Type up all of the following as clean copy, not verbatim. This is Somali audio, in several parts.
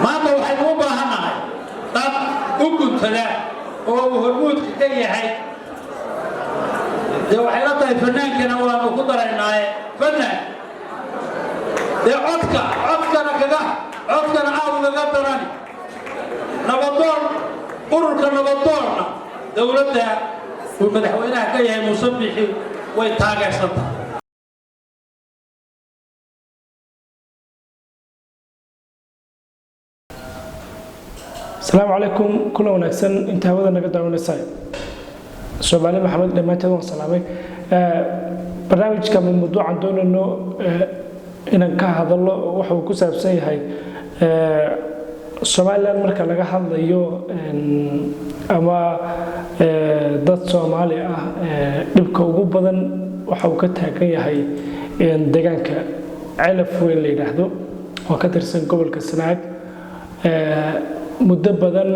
Maanta waxaynu u baahannahay dad u guntada oo uu hormuudka ka yahay. Dee waxay la tahay fanaankana waanu ku daraynaaye, fanaan dee codka codkana kaga codkana aad ugaga darani nabadoon, ururka nabadoonna dowladda uu madaxweynaha ka yahay Muuse Biixi way taageersan tahay. Asalaamu calaykum, kulan wanaagsan inta hawada naga daawanaysa, Soomaali Maxamed dhammaanteed waan salaamay. Barnaamijka ama mawduucan doonayno inaan ka hadallo waxa uu ku saabsan yahay Somaliland. Marka laga hadlayo ama dad Soomaali ah, dhibka ugu badan waxa uu ka taagan yahay deegaanka Celaf Weyn la yidhaahdo oo ka tirsan gobolka Sanaag. Muddo badan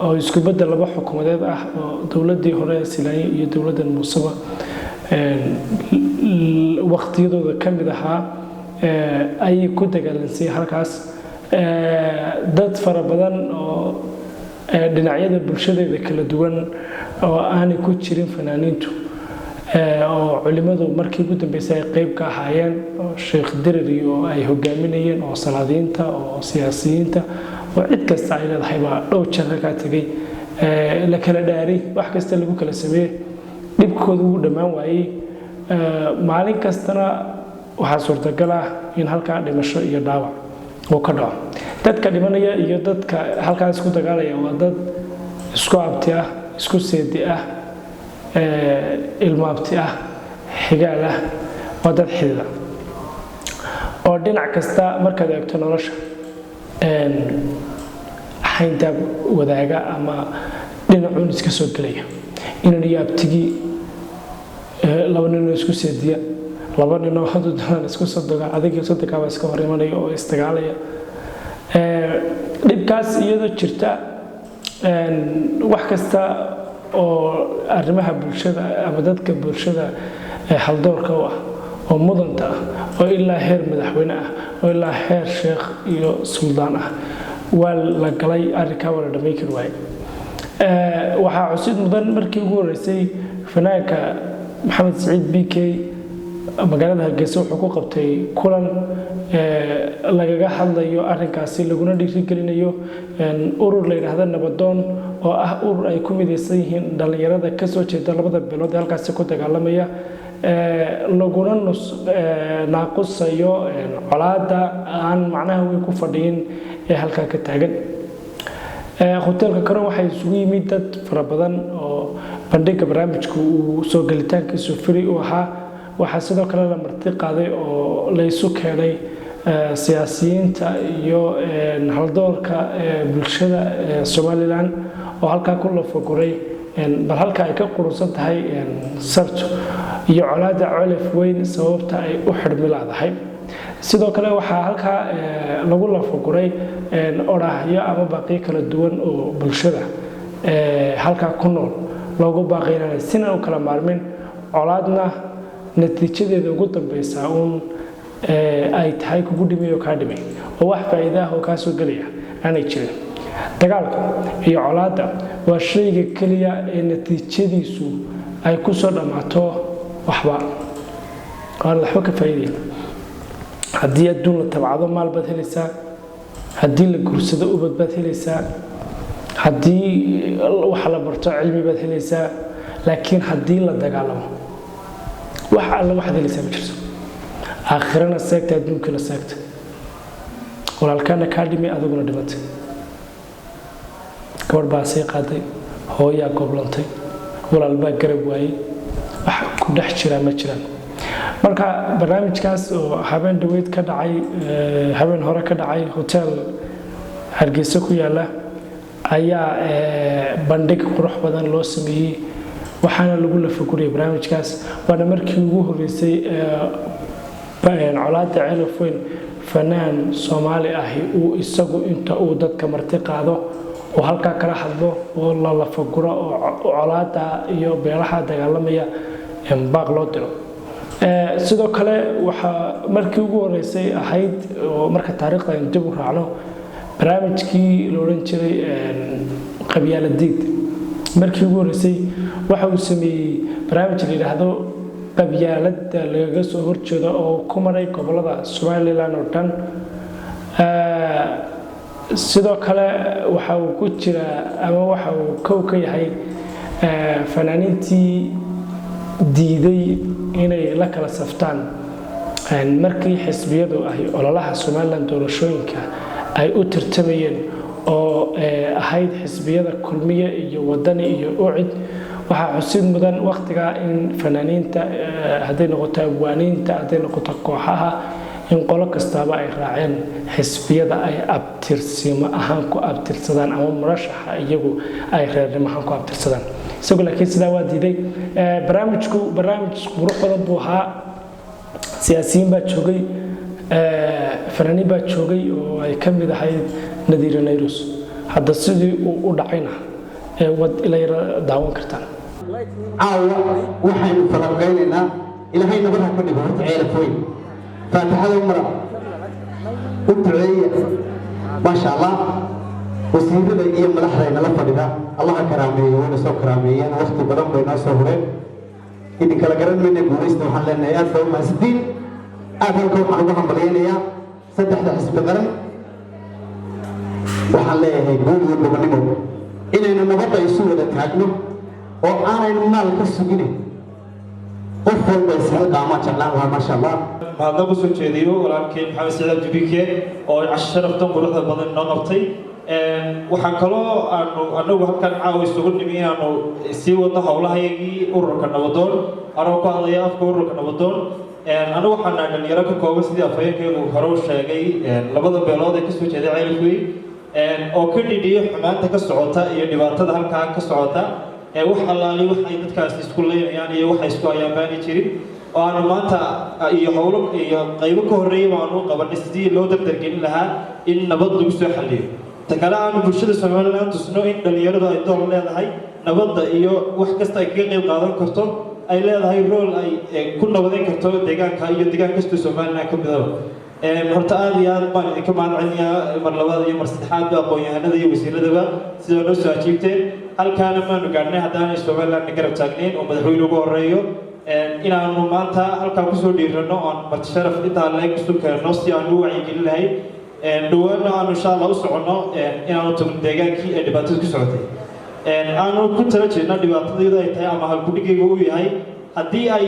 oo isku beddel laba xukuumadeed ah oo dowladdii hore Silaanye iyo dowladdan Muuseba waqtiyadooda ka mid ahaa ayay ku dagaalansiiyey halkaas dad fara badan oo dhinacyada bulshadeeda kala duwan oo aanay ku jirin fanaaniintu, oo culimadu markii ugu dambeysay ay qeyb ka ahaayeen, oo Sheekh Dirir iyo ay hogaaminayeen, oo salaadiinta oo siyaasiyiinta oo cid kasta ay leedahay baa dhowr jeer halkaa tegay, la kala dhaari, wax kasta lagu kala sameeyey, dhibkooda wuu dhammaan waayey. Maalin kastana waxaa suurtagal ah in halkaa dhimasho iyo dhaawac uu ka dhaco. Dadka dhimanaya iyo dadka halkaas isku dagaalaya waa dad isku abti ah, isku seedi ah, ilmaabti ah, xigaal ah, waa dad xidida oo dhinac kasta markaad eegto nolosha xayndaab wadaaga ama dhinacuun iska soo gelaya. Inan iyo abtigii, laba ninoo isku seediya, laba ninoo hadu doonaan isku sodoga, adigii sodogaaba iska hor imanaya oo isdagaalaya. Dhibkaas iyadoo jirta, wax kasta oo arrimaha bulshada ama dadka bulshada haldoorka u ah oo mudanta ah oo ilaa heer madaxweyne ah oo ilaa heer sheekh iyo suldaan ah waa la galay, arrinkaa waa la dhammayn kari waaye. Waxaa cusid mudan markii ugu horreysay fanaanka Maxamed Siciid BK magaalada Hargeysa wuxuu ku qabtay kulan lagaga hadlayo arrinkaasi, laguna dhiirigelinayo urur la yidhaahdo Nabadoon, oo ah urur ay ku midaysan yihiin dhallinyarada kasoo jeeda labada beelood ee halkaasi ku dagaalamaya, laguna nus naaqusayo colaadda aan macnaha weyn ku fadhiyin ee halkaa ka taagan. Hoteelka Karon waxaa isugu yimid dad fara badan oo bandhiga barnaamijku uu soo gelitaankiisu free u ahaa. Waxaa sidoo kale la marti qaaday oo laysu keenay siyaasiyiinta iyo haldoorka bulshada Somaliland oo halkaa ku lafaguray bal halka ay ka qurunsan tahay sartu iyo colaadda Colef Weyn sababta ay u xidhmi laadahay. Sidoo kale waxaa halkaa lagu lafaguray odhaahyo ama baaqiyo kala duwan oo bulshada halkaa ku nool loogu baaqay inaanay sinan u kala maarmin, colaadna natiijadeeda ugu dambeysa uun ay tahay kugu dhimay oo kaa dhimay oo wax faa'iida ah oo kaa soo gelaya aanay jirin. Dagaalka iyo colaadda waa shayga keliya ee natiijadiisu ay ku soo dhammaato waxba aan waxba ka faa'iidayn. Haddii adduun la tabcado maal baad helaysaa, haddii la gursado ubad baad helaysaa, haddii wax la barto cilmi baad helaysaa, laakiin haddii la dagaalamo wax alla waxaad helaysaa ma jirto. Aakhirana seegta, adduunkana seegta, walaalkaana kaa dhimi, adiguna dhimatay, gabadh baa sii qaaday, hooyaa goblantay, walaal baa garab waayey, wax ku dhex jiraa ma jiraan. Marka barnaamijkaas oo habeen dhaweyd ka dhacay, habeen hore ka dhacay hotel Hargeysa ku yaala ayaa bandhig qurux badan loo sameeyey, waxaana lagu lafaguriyay barnaamijkaas. Waana markii ugu horreysay colaadda Celaf Weyn fanaan Soomaali ahi uu isagu inta uu dadka marti qaado oo halkaa kala hadlo oo la lafaguro oo colaadda iyo beelaha dagaalamaya baaq loo diro. Sidoo kale waxaa markii ugu horeysay ahayd oo marka taariikhda aynu dib u raacno Barnaamijkii la odhan jiray qabyaaladiid markii ugu horreysay waxa uu sameeyey barnaamij la yidhaahdo qabyaaladda lagaga soo horjeedo oo ku maray gobolada Somaliland oo dhan. Sidoo kale waxa uu ku jiraa ama waxa uu kow ka yahay fanaaniintii diiday inay la kala saftaan markii xisbiyadu ay ololaha Somaliland doorashooyinka ay u tartamayeen oo ahayd xisbiyada Kulmiye iyo Wadani iyo UCID. Waxaa xusid mudan wakhtigaa in fanaaniinta, hadday noqoto abwaaniinta, hadday noqoto kooxaha, in qolo kastaaba ay raaceen xisbiyada ay abtirsimo ahaan ku abtirsadaan ama murashaxa iyagu ay reernimo ahaan ku abtirsadaan. Isagu laakiin sidaa waa diiday. Barnaamijku barnaamij qurux badan buu ahaa. Siyaasiyiin baa joogay, fanaaniin baa joogay oo ay ka mid ahayd Nadiira Nayrus. Hadda sidii uu u dhacayna waad ila yara daawan kartaan. Caawa waxaynu falanqaynaynaa, Ilaahay nabad ha ka dhigo horta Ceelaf Weyn. Faatixada u mara, u duceeya. Maasha Allah, wasiirada iyo madaxda inala fadhida Allaha karaameeyo, wayna soo karaameeyeen, waqti badan bay noo soo hureen. Idinkala garan mayna, guulaysta. Waxaan leenahay aad baa u mahadsantiin. Aad halka waxaan ugu hambalyaynayaa saddexda xisbi qaran. Waxaan leeyahay guul iyo gobonnimo. Inaynu nabadda isu wada taagno oo aanaynu maal ka sugine, qof walba isxilqaamaa jeclaan lahaa. Maasha Allah. Mahadnaq usoo jeediyo walaalkeen Maxamed Saciid Abdibike oo casho sharaftan quruxda badan inoo qabtay. Waxaan kaloo aanu anagu halkan caawa isugu nimi inaanu sii wadno howlahayagii ururka Nabadoon. Anagoo ku hadlaya afka ururka Nabadoon, anagu waxaan nahay dhalinyaro ka kooban, sidii afhayeenkaygu hore u sheegay, labada beelood ee kasoo jeeday Ceelafweyn oo ka dhidhiyo xumaanta ka socota iyo dhibaatada halkaa ka socota ee wax allaali wax ay dadkaasi isku leynayaan iyo waxay isku hayaan baani jirin, oo aanu maanta iyo howlo iyo qaybo ka horreeyay baanu qabanay sidii loo dardargelin lahaa in nabad lagu soo xalliyo. Ta kale, aanu bulshada Somaliland tusno in dhalinyaradu ay door leedahay nabadda iyo wax kasta ay kaga qayb qaadan karto, ay leedahay role ay ku nabadeyn karto deegaanka iyo deegaan kastoo Somaliland ka midaba. Horta aad iyo aad baan idinka mahad celinayaa mar labaad iyo mar saddexaadba, aqoon-yahanada iyo wasiiradaba, sidaa noo soo ajiibteen. Halkaana maanu gaadhnay haddaanay Somaliland garab taagnayn oo madaxweyne ugu horeeyo. Inaanu maanta halkaa kusoo dhiirano oon marti sharaf intaa leeg isu keenno si aan u wacyigelin lahayn, dhowaana aanu insha Allah u soconno inaanu tagno deegaankii ay dhibaatadu ku socotay, aanu ku tala jeedno dhibaatadaydu ay tahay ama halkudhigaygu uu yahay: haddii ay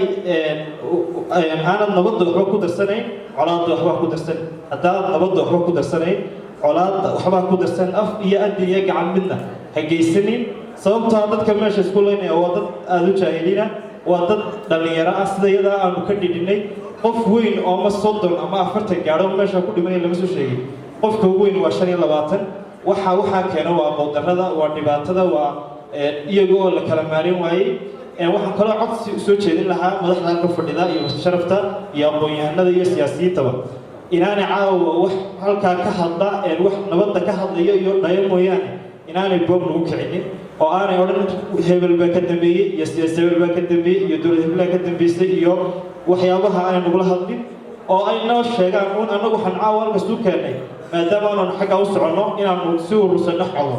aanad nabadda waxba ku darsanayn, colaadda waxba ku darsan. Haddaad nabadda waxba ku darsanayn, colaadda waxbaa ku darsan. Af iyo adin iyo gacan midna ha geysanin, sababtoo dadka meesha isku leynaya waa dad aada u jaahiliina, waa dad dhallinyaro ah. Sida iyadaa aanu ka dhidhinay, qof weyn oo ama 30 ama 40 gaadho meesha ku dhimanaya lama soo sheegin. Qofka ugu weyn waa 25. Waxaa keena waa aqoon-darrada, waa dhibaatada, waa iyaga oo la kala maarin waayey. Waxaan kaloo codsi soo jeedin lahaa madaxda halka fadhida iyo sharafta iyo aqoon-yahanada iyo siyaasiyiintaba inaanay caawa wax halkaa ka hadla, wax nabadda ka hadlaya iyo dhayo mooyaane, inaanay boog nagu kicinin oo aanay odhan hebel baa ka dambeeyey iyo siyaasi hebel baa ka dambeeyey iyo dowlad hebelaa ka dambeysay iyo waxyaabaha aanay nagula hadlin, oo ay noo sheegaan uun annagu waxaan caawa halkaas u keennay, maadaama aanu xaggaa u soconno, inaanu si urursanno xogo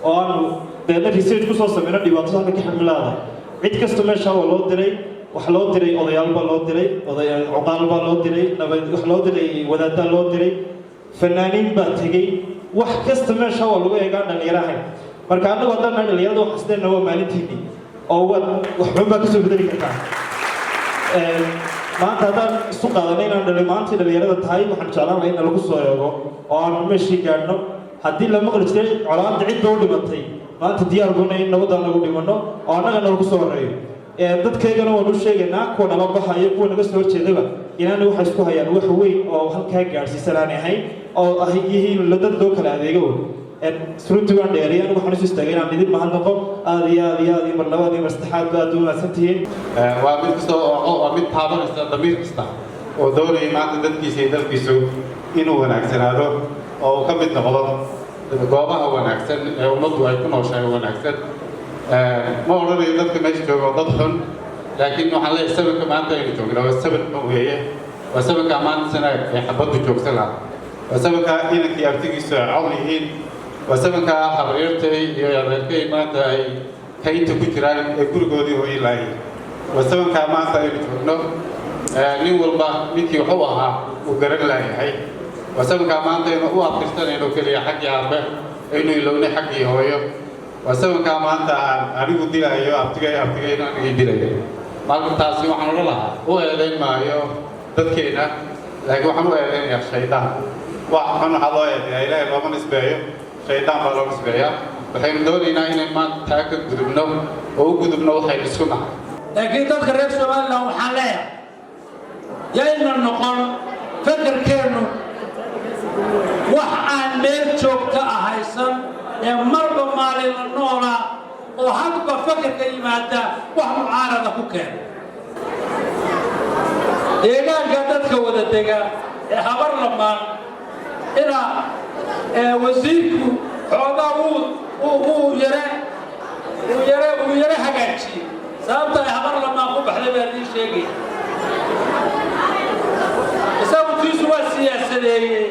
oo aanu deedna research kusoo sameyno dhibaatada halka ka xirmilaada. Cid kasta meesha waa loo diray. Wax loo diray odayaal baa loo diray, oday cuqaal baa loo diray, nabad wax loo diray, wadaadaa loo diray, fanaaniin baa tegey. Wax kasta meesha waa lagu eegaa dhalinyaro ahayn. Marka annagu haddaan nahay dhalinyarada, wax sideenna waa maalintiinii oo waad wax xun baa kasoo bedeli kartaa. Maanta haddaan isu qaadanay inaan dhali maantii dhalinyarada tahay, waxaan jeclaan lahaa in lagu soo eego oo aan meeshii gaadhno. Haddii la maqli jiray colaadda cid ba u dhimatay, maanta diyaar buna in nabadaan lagu dhimanno oo annagana lagu soo horeeyo. Dadkaygana waan u sheegaynaa, kuwa nala baxaya, kuwa naga soo horjeedaba, inaanay waxa isku hayaan wax weyn oo halkaa gaadhsiisan aanay ahayn oo ah yihiin dad loo kala adeego. Runtii waan dheeriyay. Anigu waxaan isu istaagay inaan idin mahadnaqo aad iyo aad iyo aad iyo mar labaad iyo mar saddexaad ba aad u mahadsan tihiin. Waa mid kasta oo waa mid taabanaysa damiir kasta oo doonaya maanta dadkiisa iyo dalkiisu inuu wanaagsanaado oo uu ka mid noqdo goobaha wanaagsan ee ummaddu ay ku nooshahay wanaagsan. Ma odhanayo dadka meesha jooga waa dad xun, laakiin waxaan leeyahay sabanka maanta aynu joogna waa saban xun weeye. Waa sabanka maanta sana ee xabaddu joogsan lahaa. Waa sabankaa inankii abtigiisu ay col yihiin. Waa sabankaa habaryartay iyo adeerkay maanta ay kaynta ku jiraan ee gurigoodii hooyi laayeen. Waa sabankaa maanta aynu joogno nin walba ninkii wuxuu ahaa uu garan laayahay. Waa sabankaa maanta aynu u abtirsanayno keliya xaggii aabe, aynu ilownay xaggii hooyo. Waa sabankaa maanta aan anigu dilayo abtigay, abtigayna anigii dilayo. Marka taasi waxaan odhan lahaa, u eedayn maayo dadkeena, laakiin waxaan u eedaynayaa shaydaan. Wax xun waxaa loo eedeeyaa Ilaahay looma nisbeeyo, shaydaan baa loo nisbeeyaa. Waxaynu doonaynaa inayn maanta taa ka gudubno oo u gudubno waxaynu isku nahay. Laakiin dadka reer Somaliland waxaan leeyahay, yayna noqon fekerkeennu wax aan meel joogta ahaysan ee marba maalin la noolaa oo hadba fekerka yimaada wax mucaarada ku keena. Deegaanka dadka wada dega ee Habar Lamaan ina wasiirku xoogaa wuu yare hagaajiyey. Sababta ay Habar Lamaan ku baxday baa idiin sheegaya. Isagu tiisu waa siyaasadeeyey.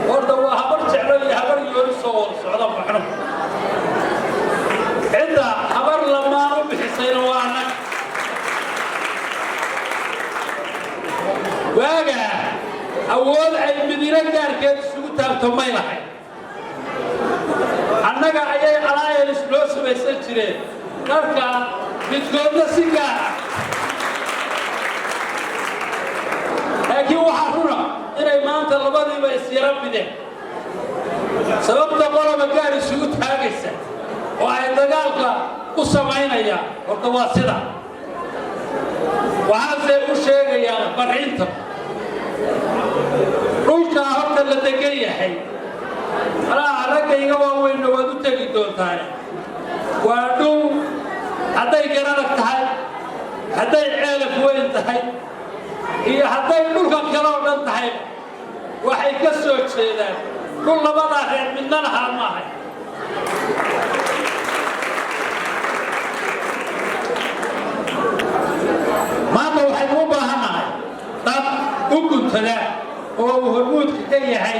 Horta waa Habar Jeclo iyo Habar Yoori soo wada socda. Macno cidda Habar Lamaan u bixisayna waa annaga. Waagaa awood ay midino gaarkeed isugu taagto may lahayn. Annaga ayay alliance loo samaysan jireen, marka midkoodna si gaar ah. Laakiin waxaa runa inay maanta labadiiba isyara bideen. Sababta qoloba gaar isugu taagaysa oo ay dagaalka u samaynayaan horta waa sida. Waxaase u sheegayaa farriinta: dhulkaa horta la degan yahay, malaha ragga iga waaweynna waad u tegi doontaane, waa dhul hadday Garadag tahay, hadday Ceelaf Weyn tahay iyo hadday dhulka kale oo dhan tahay, waxay ka soo jeedaan dhul labadaa reer midna lahaa ma ahay. Maanta waxaynu u baahannahay dad u guntada oo uu hormuudka ka yahay.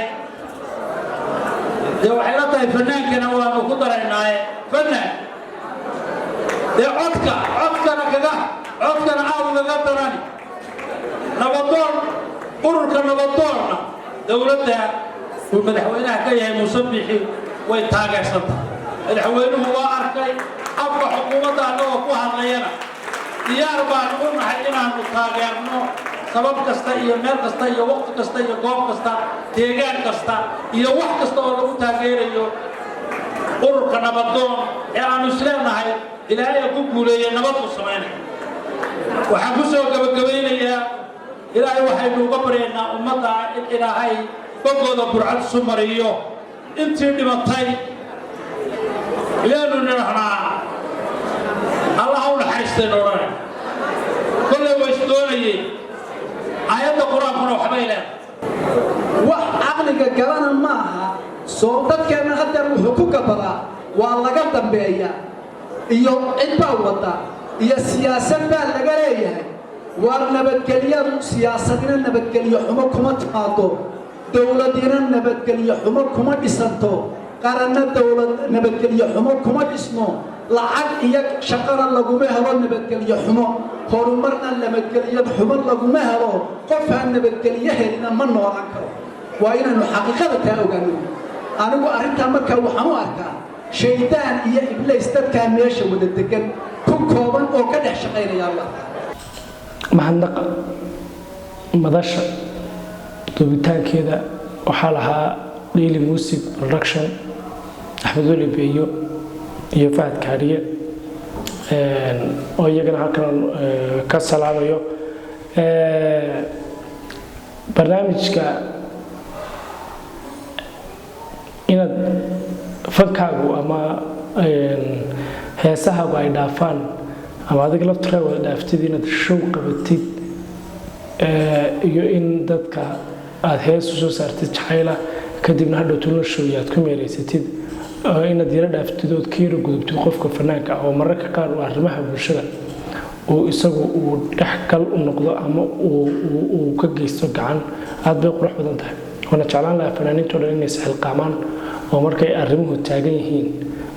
Dee waxay la tahay fanaankana waanu ku daraynaaye, fanaan dee codka codkana kaga codkana aad ugaga darani. Nabadoon, ururka Nabadoonna dowladda uu madaxweynaha ka yahay Muuse Biixi way taageersantahay. Madaxweynuhu waa arkay. Afka xukuumadda annagoo ku hadlayana, diyaar baanu u nahay inaanu taageerno sabab kasta iyo meel kasta iyo waqti kasta iyo goob kasta, deegaan kasta iyo wax kasta oo lagu taageerayo ururka Nabadoon ee aanu isleenahay Ilaahay ku guuleeyey nabad uu samaynaya. Waxaan ku soo gabagabaynayaa, Ilaahay waxaynu uga baryaynaa ummadda in Ilaahay boggooda burcad isu mariyo. Intii dhimatay iyaanu nidhahnaa Allah u naxariistaynu odhanay. Kollay way isdoonayeen, aayadda Qur-aankuna waxbay leedahay. Wax caqliga galana ma aha. Soo dadkeenna haddeer wuxuu ku gabadaa waa laga dambeeya iyo cid baa wada iyo siyaasad baa laga leeyahay. Waar nabadgelyadu siyaasadina nabadgelyo xumo kuma timaado, dowladina nabadgelyo xumo kuma dhisanto, qaranna dowlad nabadgelyo xumo kuma dhisno, lacag iyo shaqana laguma helo nabadgelyo xumo, horumarna nabadgelyo xumo laguma helo. Qof aan nabadgelyo helina ma noolaan karo. Waa inaynu xaqiiqada taa ogaano. Anigu arrintaa markaa waxaan u arkaa shaydaan iyo ibliis dadkaa meesha wada degan ku kooban oo ka dhex shaqaynaya Allah. Mahadnaqa madasha duubitaankeeda waxaa lahaa Daily Music Production, Axmed Weli Beeyo iyo Fahad Kaadhiye, oo iyagana halkan ka salaamayo. Barnaamijka inaad fankaagu ama heesahaagu ay dhaafaan ama adiga laftirkaagu wada dhaaftid, inaad show qabatid iyo in dadka aada hees usoo saartid jacayla, kadibna hadhow tulna show aad ku meeraysatid, inaad yaro dhaaftid ood ka yaro gudubtid qofka fanaanka ah oo mararka qaar uu arrimaha bulshada uu isagu uu dhexgal u noqdo ama uu ka geysto gacan, aad bay qurux badan tahay. Waana jeclaan lahaa fanaaniinto dhan inay isxilqaamaan oo markay arrimuhu taagan yihiin,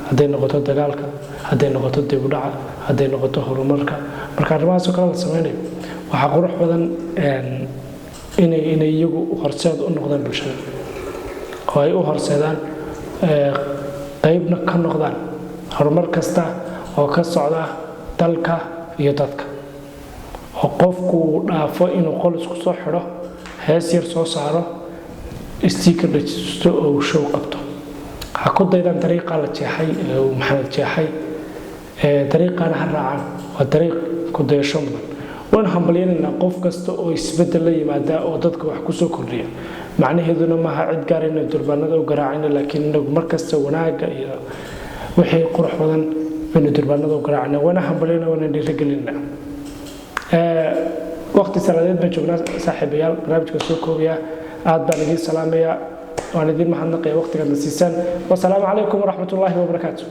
hadday noqoto dagaalka, hadday noqoto dib u dhaca, hadday noqoto horumarka, marka arrimahaasoo kale la sameynayo, waxaa qurux badan inay iyagu horseed u noqdaan bulshada oo ay u horseedaan, qaybna ka noqdaan horumar kasta oo ka socda dalka iyo dadka, oo qofku uu dhaafo inuu qol isku soo xidho, hees yar soo saaro, sticker dhajisto oo uu show qabto. Ha ku daydaan dariiqaa la jeexay ee uu Maxamed jeexay, dariiqaana ha raacaan, waa dariiq ku dayasho mudan. Waan hambalyanaynaa qof kasta oo isbeddel la yimaada oo dadka wax kusoo kordhiya. Macnaheeduna maaha cid gaar inay durbaanada u garaacayno, laakiin inagu markasta wanaagga iyo wixii qurux badan baynu durbaanada u garaacayna, waana hambalyana, waana dhiirigelinaa. Waqti salaadeed baan joognaa, saaxiibayaal, barnaamijka soo koobaya. Aad baan idiin salaamayaa, waan idiin mahadnaqaya waqtigaad na siisaan. Wasalaamu calaykum waraxmatullaahi wabarakaatu.